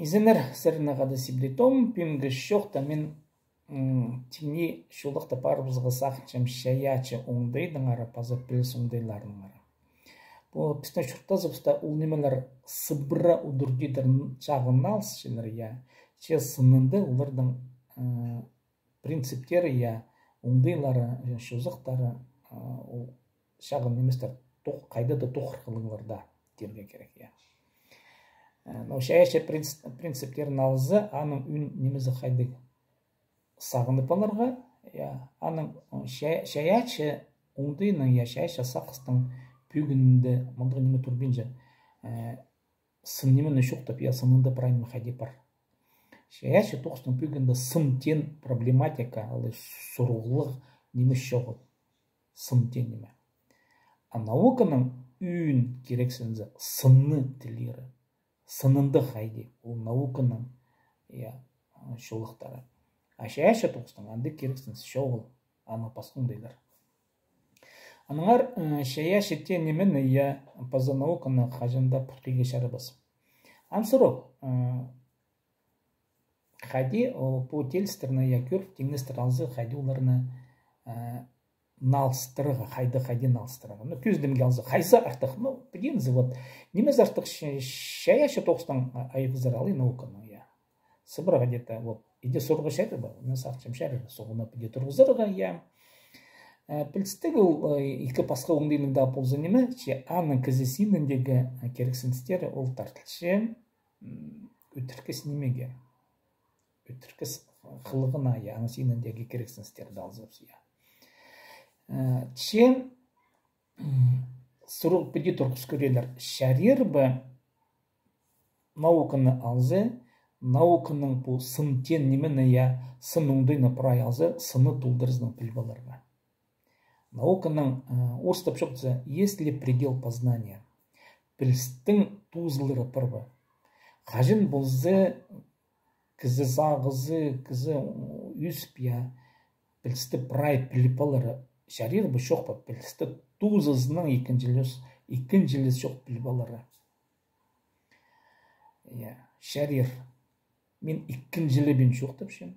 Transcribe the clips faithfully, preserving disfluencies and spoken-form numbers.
Изеннер, сірернең хада Сибдей Том. Пӱӱнгі чоохта мин, м, тиңней чолахта парыбызарға сағынчам чайаачы оңдайнаңар паза піліс оңдайларынаңар. Пу пістің чуртазыбыста ол нимелер сыбыра удур тидір чағын алысчалар, я. Че сынында оларның, э, принциптері, я, оңдайлары, э, чозахтары, э, ол чағын ниместер, тох-, хайда даа тоғыр хылығларда тирге кирек, я. Э, но чайаачы принц-, принциптерін алза, аның ӱн нимезі хайдағ сағынып аларға, я, аның, э, чай-, чайаачы оңдайның, я, чайаачы сағыстың пӱӱнде мындағ ниме турбинча, э, сын нимені чоохтап, я, сынында прай ниме хайди пар. Чайаачы тоғыстың пӱӱнде сын теен проблематика, алай сурығлығ ниме чоғыл. Сын теен ниме. А науканың ӱн кирексінзе сынны тілирі. Сынында хайди, ол науканың, я, чолахтары. А чайаачы тоғыстың андағ кирексінізі чоғыл, аны пасха оңдайлар. Аннаңар, э, чайаачы теен нимені, я, паза науканы хаҷан даа пӱтірерге чарабас. Ам сурығ, э, хайди, о, пу теелістерні, я, кӧр, тиңнестір алза, хайди оларны, э, налыстырарға, хайди, хайди налыстырарға. Ну, кӧзідімге алза, хайзы артых, ну, піди зе, вот, нимес артых, ча-, чайаачы тоғыстаң, а, айғызар алай науканы, я. Сыбыра где-то, вот, иди сурығ чарир ба, мин сағынчам чарир, соғына піди турғызарға, я. Э, пілістіг ол, э, ікі пасха оңдайның даа полза ниме, че аның кізі синіндегі, э, кирексіністері ол тартылча, м, ӧтіркіс нимеге. Ӧтіркіс хылығына, я, аның синіндегі кирексіністерді алзабыс, я. Э, че, м, сурығ піди турғыс кӧрерлер. Чарир ба науканы алза, науканың пу сын теен нимені, я, сын оңдайны прай алза, сынны толдыразынаң піліп аларға. Науканың, э, орыстап чоохтаза, есть ли предел познания? Пілістің тузалары пар ба? Хаҷан полза кізі сағызы, кізі, м, ӧсіп, я, пілісті прай піліп алары, чарир ба, чох па, пілісті тузазынаң ікінҷілес, ікінҷілес чох піліп алары. Я, чарир. Мин ікінҷілебин чоохтапчам.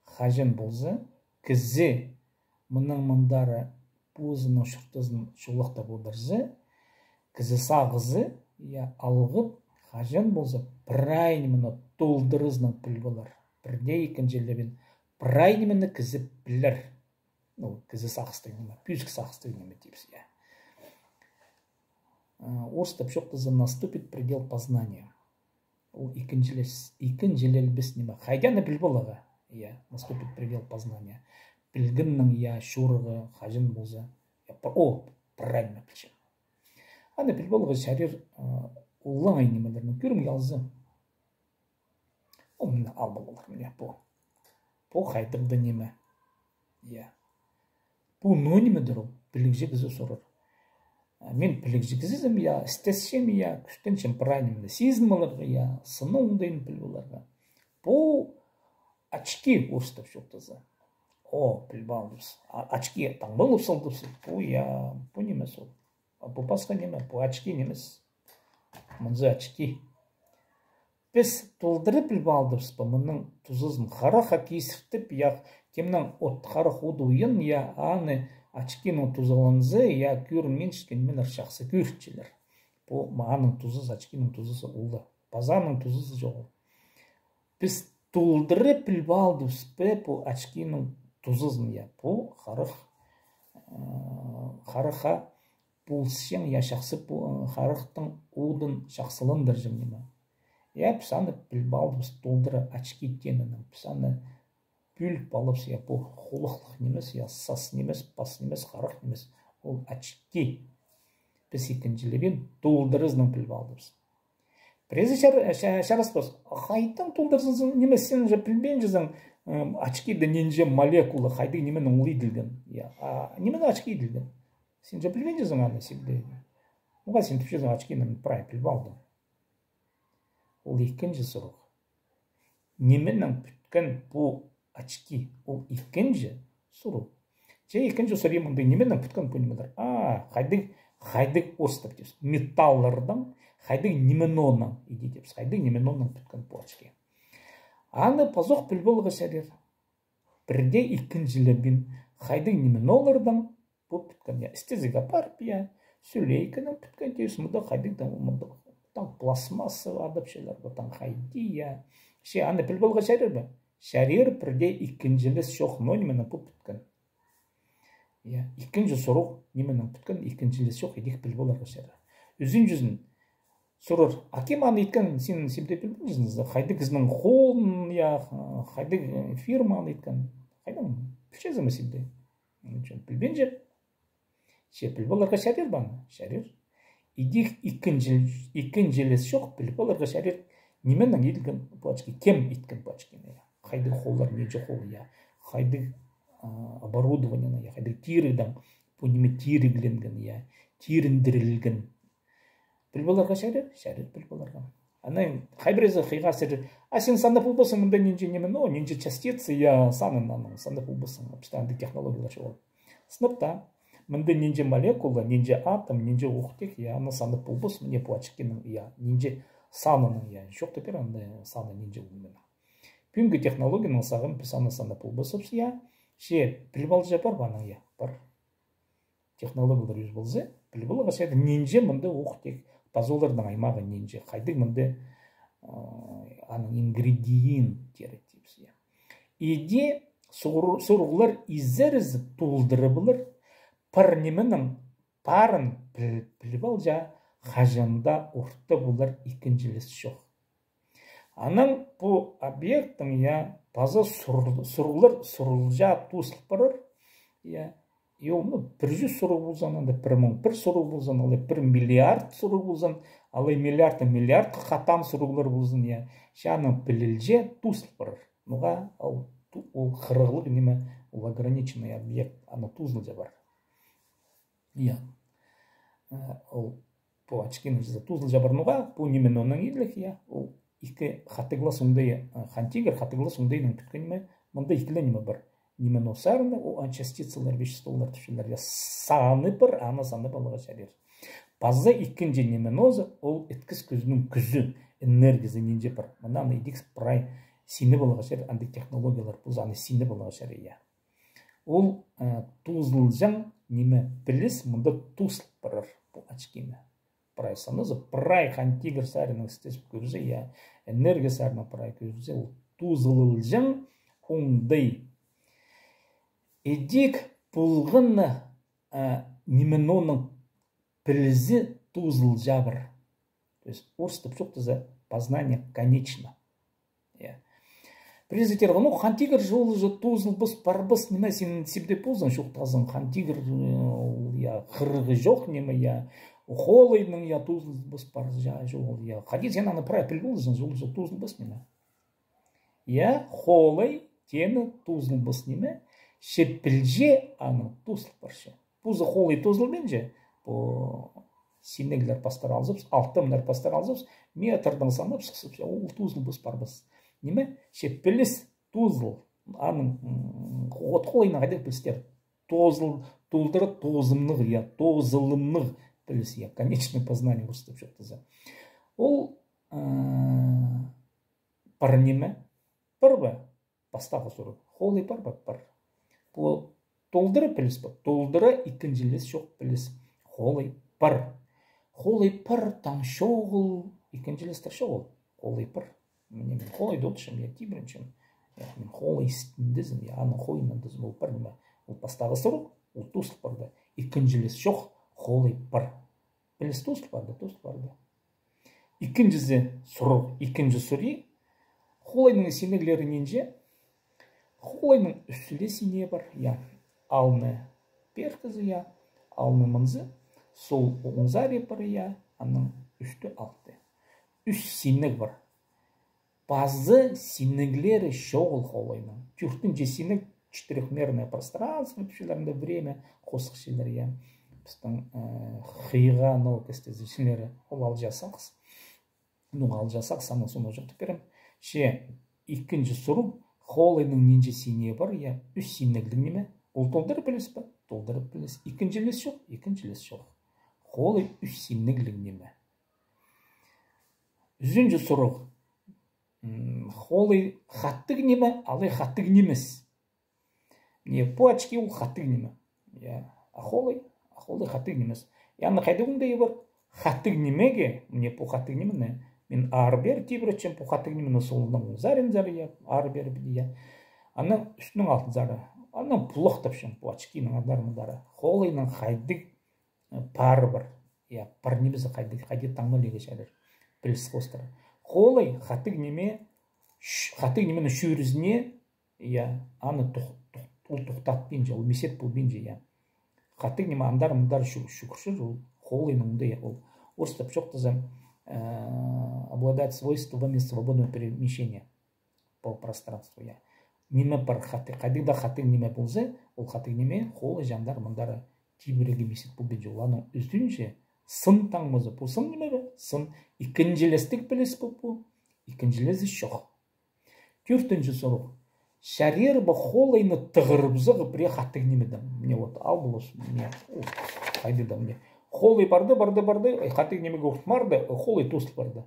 Хаҷан полза, кізі мыннаң мындары позының чуртазын чолахтап одырза, кізі сағызы, я, алғып, хаҷан полза, прай нимені толдыразынаң піліп алар. Пірдее ікінҷілебин, прай нимені кізі пілер. Ну, кізі сағыстығ ниме, пӧзік сағыстығ ниме тіпчебіс, я. Э, орыстап чоохтаза, наступит предел познания. Ол ікінҷілес-, ікінҷілелбес ниме. Хайди аны піліп аларға? Я, наступит предел познания. Пілгеннің, я, чорығы хаҷан полза. Я, п-, о, правильно пілчем. Аны піліп аларға чарир, э, олаңай нимелерні кӧрімге алза. Ол мына алып алар, мына пу. Пу хайдағ-да ниме. Я. Пу ноо нимедір ол, пілігҷі кізі сурар. А мин пілігҷі кізізім, я, істесчем, я, кӱстенчем прай нимені сизін аларға, я, сынны оңдайын піліп аларға. Пу очки, орыстап чоохтаза. О, піліп алдыбыс. А, очки таңмалап салдыбыс. Пу, я, пу нимес ол. А пу пасха ниме, пу очки нимес. Мынзы очки. Піс толдыра піліп алдыбыс па мының тузазын? Харахха кизіртіп, я, кемнің от, харах оды уйан, я, аны очкинаң тузаланза, я, кӧрінминчеткен нимелер чахсы кӧрінчелер. Пу ма-, аның тузазы, очкинаң тузазы улы. Паза аның тузазы чоғыл. Піс толдыра піліп алдыбыс па пу очкинаң тузазын, я, пу харах, э, харахха полысчаң, я, чахсы пу-, э, харахтың одын чахсыландырҷаң ниме. Я, піс аны піліп алдыбыс толдыра очки теенін, піс аны пӧліп алыбыс, я, пу хулахлығ нимес, я, сас нимес, пас нимес, харах нимес, ол очки. Піс ікінҷілебин толдыразынаң піліп алдыбыс. Пірезі чар-, ча-, чараспас. Хайдаң толдыразынаң нимес, син же пілбинчезің, м, очкида нинҷе молекула, хайдағ нименең ол иділген. Я, а нименең очки иділген? Син же пілбинчезің аны, сибде. Ноға син тіпчезің, очкині мин прай піліп алдым? Ол ікінҷі сурығ. Нименең пӱткен пу очки? Ол ікінҷі сурығ. Че ікінҷі сурығ мындағ: нименең пӱткен пу нимелер? А, хайдағ, хайдағ орыстап тіпчебіс, металлардаң, Хайдағ ниме ноонаң, иди тіпчебіс, хайдағ ниме ноонаң пӱткен пу очки. Аны пазох піліп аларға чарир. Пірдее ікінҷілебин, хайдағ ниме ноолардаң пу пӱткен, я. Істезіг апарып, я, сӱлейкенең пӱткен тіпчебіс, мында хайдағ-да, мында таң пластмассовый адапчалар ба, таң хайди, я. Че аны піліп аларға чарир ба? Чарир, пірдее ікінҷілес чох, ноо нименең пу пӱткен. Я, ікінҷі сурығ, нименең пӱткен, ікінҷілес чох, идӧк піліп аларға чарир. Ӱзінҷізін, сурар: а кем аны иткен, син сибде пілбинчезің, хайдағ кізінің холын, я, хайдағ, э, фирма аны иткен. Хайдаң пілчезің ме сибде? М, чон пілбинче. Че піліп аларға чарир ба аны? Чарир. Идӧк ікінҷі, ікінҷілес чох, піліп аларға чарир, нименең иділген пу очки, кем иткен пу очкині, я. Хайдағ холлар, нинҷе хол, я. Хайдағ, а, оборудованиенең, я, хайдағ тирігдең пу ниме тирігленген, я, тиріндірілген. Піліп аларға чарир, чарир піліп аларға. Анаң хай пірезі хыйға сірер: а син санап полбассың, мында нинҷе ниме, ну, нинҷе частица, я, санын аның санап полбассың, вообще андағ технологиялар чоғыл. Сынап та, мында нинҷе молекула, нинҷе атом, нинҷе оохтек, я, аны санап полбассың, мына пу очкиның, я, нинҷе санының, я, чоохтап пир, анда саны нинҷе ол нименің. Пӱӱнгі технологияның сағам піс аны санап полбассабыс, я, че піліп алҷаң пар ба аның, я, пар. Технологиялар ӧс полза, піліп аларға чарир, нинҷе мында оохтек, пазох оларның аймағы нинҷе, хайдағ мында, а, аның ингредиенттері тіпчебіс, я. Иди сур-, сурығлар изерізі толдырып алар, пар нименің парын піл-, піліп алҷаң, хаҷан даа орта полар, ікінҷілес чох. Анаң пу объекттің, я, паза сур-, сурығлар сурылҷаң тоозыл парар, я. И ол, ну, пір чӱс сурығ ползын, анда пір муң пір сурығ ползын, алай пір миллиард сурығ ползын, алай миллиардтаң миллиардха хатаан сурығлар ползын, я. Че анаң пілілҷең тоозыл парар. Ноға? Ол ту-, ол хырығлығ ниме, ол ограниченный объект, аны тоозылҷаң пар. Я. Э, ол пу очкині чізе тоозылҷаң пар, ноға, пу ниме ноонаң иділген, я. Ол ікі хатығлас оңдай, э, хан тигір хатығлас оңдайнаң пӱткен ниме. Мында ікі ле ниме пар. Ниме ноо сарыны, ол ан частицалар, веществолар тіпчелер, я. Саны пар, аны санап аларға чарир. Паза ікінҷі ниме нооза, ол іткіс кӱзінің кӱзі, энергиязы нинҷе пар. Мына аны идӧк прай синеп аларға чарир, андағ технологиялар полза, аны синеп аларға чарир, я. Ол, э, тоозылҷаң ниме піліс мында тоозыл парар пу очкині. Прай саназа, прай хан тигір саринаң істес кӧрзе, я, энергия саринаң прай кӧрзе, ол тоозылҷаң оңдай. Идӧк полған на, э, ниме ноонаң пілізі тоозылҷаң пар. То есть орыстап чоохтаза, познание конечно. Я. Пірезі тирге: ну, хан тигір чоғыл же тоозылбас, парбас, ниме син сибде ползаң, чоохтазаң, хан тигір, э, ол, я, хырығы чох ниме, я, холайның, я, тоозылбас, парҷа чоғыл, я. Хайди син аны прай піл ползаң, чоғыл же тоозылбас ниме. Я, холай теені тоозылбас ниме, че пілҷең аны тоозыл парча. Позы холай тоозылбинча, пу синеглер пастыра алзабыс, алтымнар пастыра алзабыс, метрдең санап сыхсабыс, ол тоозылбас, парбас. Ниме? Че піліс тоозыл, аның, м, от холайның хайдағ пілістер. Тоозыл, толдыра тоозымнығ, я, тоозылымнығ піліс, я, конечное познание орыстап чоохтаза. Ол, э, пар ниме? Пар ба? Пастағы сурығ. Холай пар ба? Пар. Пу толдыра піліс пе? Толдыра ікінҷілес чох піліс. Холай пар. Холай пар, таң чоғыл, ікінҷілестер чоғыл. Холай пар. Мына мин холайда одырчам, я, тибіренчем. Я, мин холай істіндезім, я, аның хойнындазым, ол пар ниме. Ол пастағы сурығ, ол тоозыл парды. Ікінҷілес чох, холай пар. Піліс тоозыл парды, тоозыл парды. Ікінҷізі сурығ, ікінҷі сурығ. Холайның синеглері нинҷе? Холайның ӱс ле синегі пар, я. Алны пеер кізі, я. Алны мынзы, сол оңзары пар, я. Аның ӱстӱ алты. Ӱс синег пар. Паза синеглері чоғыл холайның. Тӧртінҷі синег, четырёхмерное пространство, тіпчелер, время, хосхчалар, я. Пістің, э, хыйға наука істезігҷілері ол алҷаң сағыс. Ну, алҷаң сағыс, аның соонда чоохтап пирем. Че ікінҷі сурығ, холайның нинҷе синегі пар, я, ӱс синегліг ниме. Ол толдыра піліс пе? Толдыра піліс. Ікінҷілес чох, ікінҷілес чох. Холай ӱс синегліг ниме. Ӱзінҷі сурығ. М, холай хатығ ниме, алай хатығ нимес? Міне, пу очки ол хатығ ниме. Я. А холай, а холай хатығ нимес. Я, аны хайдағ оңдайы пар? Хатығ нимее, міне, пу хатығ нимені мин ары-пеер тибіретчем, пу хатығ нимені солнаң узаринзар, я, ары-пеер, я. Анаң ӱстӱнең алтынзар. Анаң пулахтапчам пу очкині андар-мындар. Холайның хайдағ, э, пары пар. Я, пар нимезі хайдағ, хайди таңмалирға чарир. Піліс хоостыра. Холай хатығ ниме, ш-, хатығ нимені чӧрізіне, я, аны тох-, тох-, ол тохтатпинча, ол мисет полбинча, я. Хатығ ниме андар-мындар чӱ-, чӱгӱрче, ол холайның оңдайы, я, ол. Орыстап чоохтаза, э, обладает свойствами свободного перемещения по пространству, я. Ниме пар хатығ, хайдағ даа хатығ ниме полза, ол хатығ ниме холай андар-мындар тибірерге мисет полбинча, ол аның ӱзінҷі сын таңмазы. Пу сын ниме пе? Сын. Ікінҷілестіг піліс пе пу? Ікінҷілезі чох. Тӧртінҷі сурығ. Чарир ба холайны тығырыбызарға пірее хатығ нимедең? Міне, вот, ал полыс, міне, о, хайдағ даа, міне. Холай парды, парды, парды, ай, хатығ нимеге ортын парды, ай, холай тоозыл парды.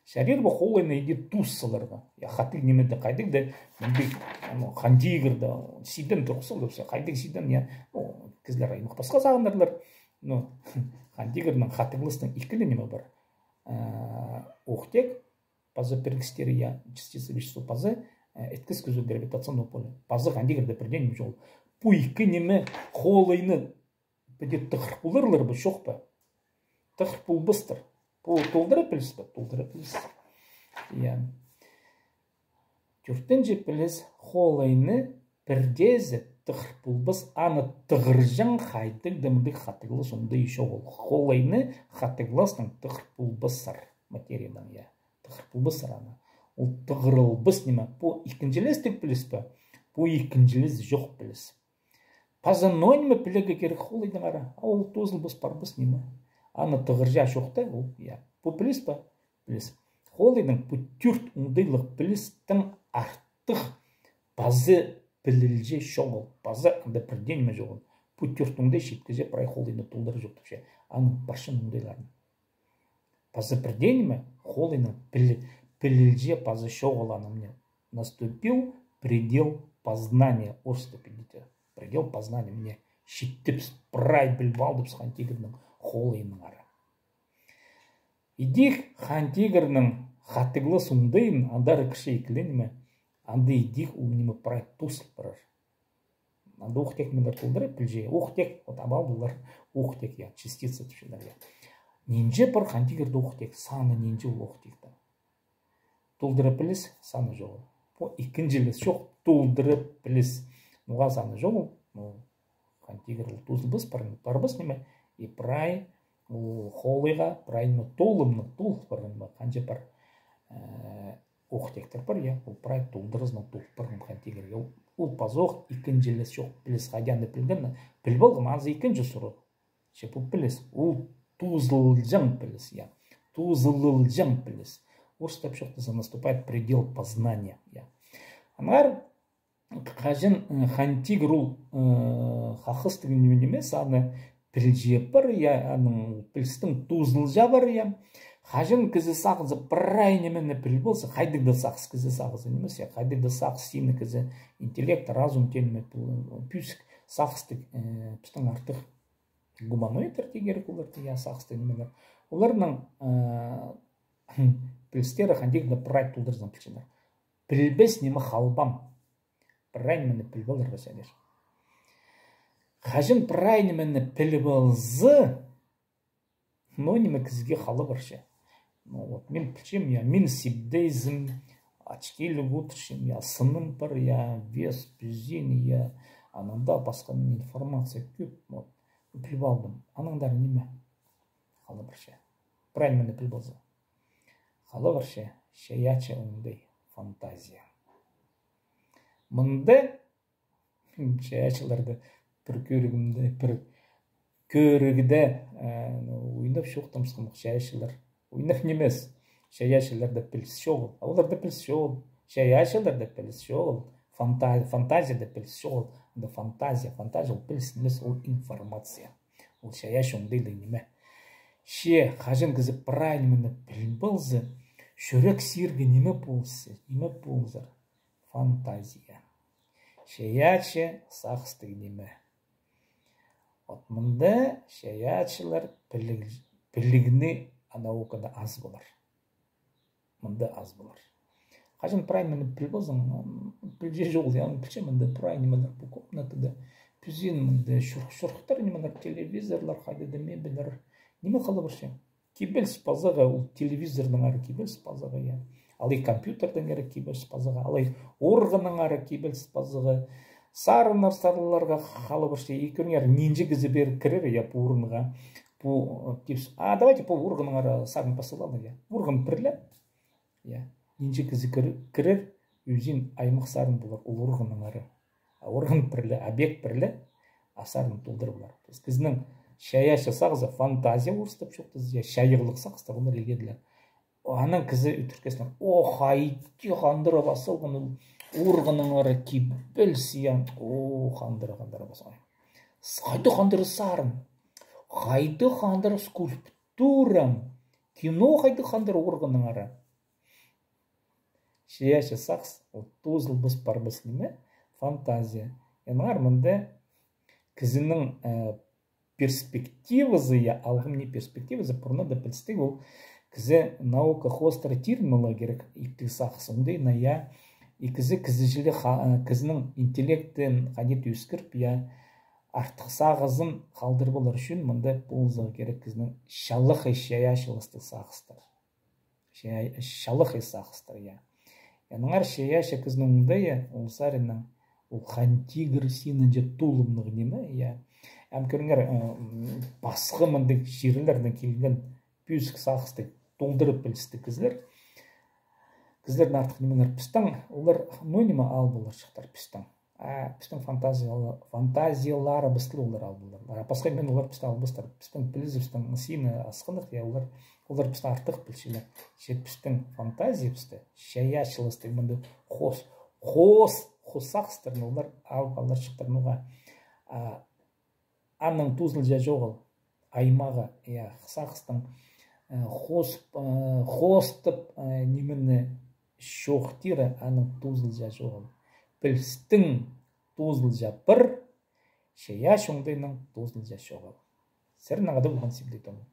Чарир ба холайны иди тоос саларға? Я, хатығ нимедең хайдағ даа, мындағ, ну, Хан Тигірде, сиден турғыс салды, хайдағ сиден, я, ну, кізілер аймах пасха сағынарлар, ну, Хан Тигірнің хатығластың ікі ле ниме пар. Э, оох-теек, паза пірігістері, я, частица вещества, паза, э, іткіс кӱзі, гравитационное поле. Паза Хан Тигірде пір дее ниме чоғыл. Пу ікі ниме холайны пірдее тығыр поларлар ба, чох па? Тығыр полбастар. Пу толдыра піліс пе? Толдыра піліс. Я. Тӧртінҷі піліс: холайны пірдеезі тығыр полбас, аны тығырҷаң хайдағ даа мындағ хатығлас оңдай чоғыл. Холайны хатығластың тығыр полбассар, материядаң, я. Тығыр полбассар аны. Ол тығырылбас ниме. Пу ікінҷілестіг піліс пе? Пу ікінҷілес чох піліс. Паза ноо ниме пілерге кирек холайдаңар. А ол тоозылбас, парбас ниме. Аны тығырҷаң чох та ол, я. Пу піліс пе? Піліс. Холайның пу тӧрт оңдайлығ пілістең артых паза пілілҷең чоғыл, паза анда пір дее ниме чоғыл. Пу тӧрт оңдай читкіҷе прай холайны толдыра чоохтапча. Аның парчан оңдайларын. Паза пір дее ниме, холайның піл-, пілілҷең паза чоғыл аның, міне. Наступил предел познания, орыстап идіте. Предел познания, міне, читтібіс, прай піліп алдыбыс Хан Тигірнің холайынаңар. Идӧк Хан Тигірнің хатығлас оңдайын, андар кірче ікі ле ниме, анда идӧк ол ниме прай тоозыл парар. Анда оох-теек нимелер толдыра пілче, оох-теек, вот, абал полар, оох-теек, я, частица тіпчелер, я. Нинҷе пар Хан Тигірде оох-теек, саны нинҷе ол оох-теектің? Толдыра піліс, саны чоғыл. Пу ікінҷілес чох, толдыра піліс. Ноға саны чоғыл? Ну, Хан Тигір ол тоозылбас, пар-, парбас ниме, и прай ол холайға, прай, ну, толымнаң толып парған ба, ханҷа пар, э, оох-теектер пар, я, ол прай толдыразынаң толып парған Хан Тигірге. Ол, ол пазох ікінҷілес чох піліс, хайди аны пілген, піліп алғам, анзы ікінҷі сурығ. Че пу піліс, ол тоозылҷаң піліс, я. Тоозылылҷаң піліс. Орыстап чоохтаза, наступает предел познания, я. Аннаңар хаҷан, э, Хан Тигір ол, э, хахыстығ ниме нимес, аны пілҷең пар, я, аның пілістің тоозылҷаң пар, я. Хаҷан кізі сағызы прай нимені піліп алза, хайдағ даа сағыс, кізі сағызы нимес, я, хайдағ даа сағыс сині кізі интеллект, разум теен ниме пу-, пӧзік сағыстығ, э, пістің артых гуманоидтер тирге кирек оларды, я, сағыстығ нимелер. Оларның, э, пілістері Хан Тигірде прай толдыразынаң пілчелер. Пілбес ниме халбаан. Прай нимені піліп аларға чарир. Хаҷан прай нимені піліп алза, ноо ниме кізіге хала парча. Ну вот, мин пілчем, я, мин сибдейзім, очкиліг одырчам, я, сыным пар, я, вес, пӱзен, я, аннаң даа пасха информация кӧп, вот, піліп алдым. Аннаң андар ниме хала парча? Прай нимені піліп алза. Хала парча чайаачы оңдай, фантазия. Мында чайаачыларда пір кӧрігімде, пір кӧрігде, э, ну, ойнап чоохтамысхам, чайаачылар. Ойнап нимес. Чайаачыларда піліс чоғыл. А оларда піліс чоғыл. Чайаачыларда піліс чоғыл. Фанта-, фантазияда піліс чоғыл. Анда фантазия, фантазия ол піліс нимес, ол информация. Ол чайаачы оңдайлығ ниме. Че хаҷан кізі прай нимені піліп алза, чӱрек сирге ниме полза, ниме ползар? Фантазия. Чайаачы сағыстығ ниме. Вот мында чайаачылар піліг-, пілігні, а наукада аз полар. Мында аз полар. Хаҷан прай нимені піліп алзаң, м, пілче чоғыл, я, пілче мында прай нимелер, пу комнатада. Пӱзін мында чурх-, чурхтар нимелер, телевизорлар, хайда-да мебельлер. Ниме хала парча? Кибеліс пазығы, ол телевизорнаңар кибеліс пазығы, я. Алай компьютердеңер кибеліс пазығы, алай органнаңар кибеліс пазығы. Сарыннар сарыларға хала парча, икӧніңер нинҷе кізі пеер кірер, я, пу орынға. Пу, э, типс, а, давайте пу органнаңар сарын пас салайық, я. Орган пірле, я. Нинҷе кізі кір-, кірер, ӱзін аймах сарын полар ол органнаңар. А орган пірле, объект пірле, а сарын толдырып алар. То есть кізінің чайаачы сағызы, фантазия орыстап чоохтаза, я, чайағлығ сағыстар, олар илгеділер. Анаң кізі ӧтіркезінең: о, хайди хандыра пас салған ол органнаңар кибеліс, я, о, хандыра, хандыра пас салған. Хайди хандыра сарын, хайди хандыра скульптура, кино хайди хандыра органнаңар. Чайаачы сағыс, ол тоозылбас, парбас ниме, фантазия. Аннаңар мында кізінің, э, перспективазы, я, алғым не перспективазы, пурнада пілістіг ол, кізі наука хоостыра тирім аларға кирек иптіг сағыс, оңдайнаң, я, и кізі, кізі чіли ха-, э, кізінің интеллектін хайди ӧскіріп, я, артых сағызын халдырып алар ӱчӱн мында полызарға кирек кізінің чалахай чайаачыластығ сағыстар. Ча-, чалахай сағыстар, я. Аннаңар чайаачы кізінің оңдайы, ол саринаң, ол хан тигір синінҷе толымнығ ниме, я. Ам кӧріңер, э, м, пасха мындағ чирлердең килген пӧзік сағыстығ, толдырып пілістіг кізілер. Кізілердең артых нимелер пістің, олар, ну, ниме ал поларҷыхтар пістің. А пістің фантазияла-, фантазияларыбысты олар ал полар. А пасха ниме олар пісті ал полбастар. Пістің пілізібістің сыны асхынах, я, олар, олар пісті артых пілчелер. Че пістің фантазиябысты, чайаачыластығ, мында хоос, хоос, хоос сағыстарын олар ал поларҷыхтар, ноға. А, аның тоозылҷаң чоғыл аймағы, я, сағыстың, э, хоос-, э, хоостап, э, нимені чоохтирға, аның тоозылҷаң чоғыл. Пілістің тоозылҷаң пір, чайаачы оңдайның тоозылҷаң чоғыл. Сірернең хада полған Сибдей Том.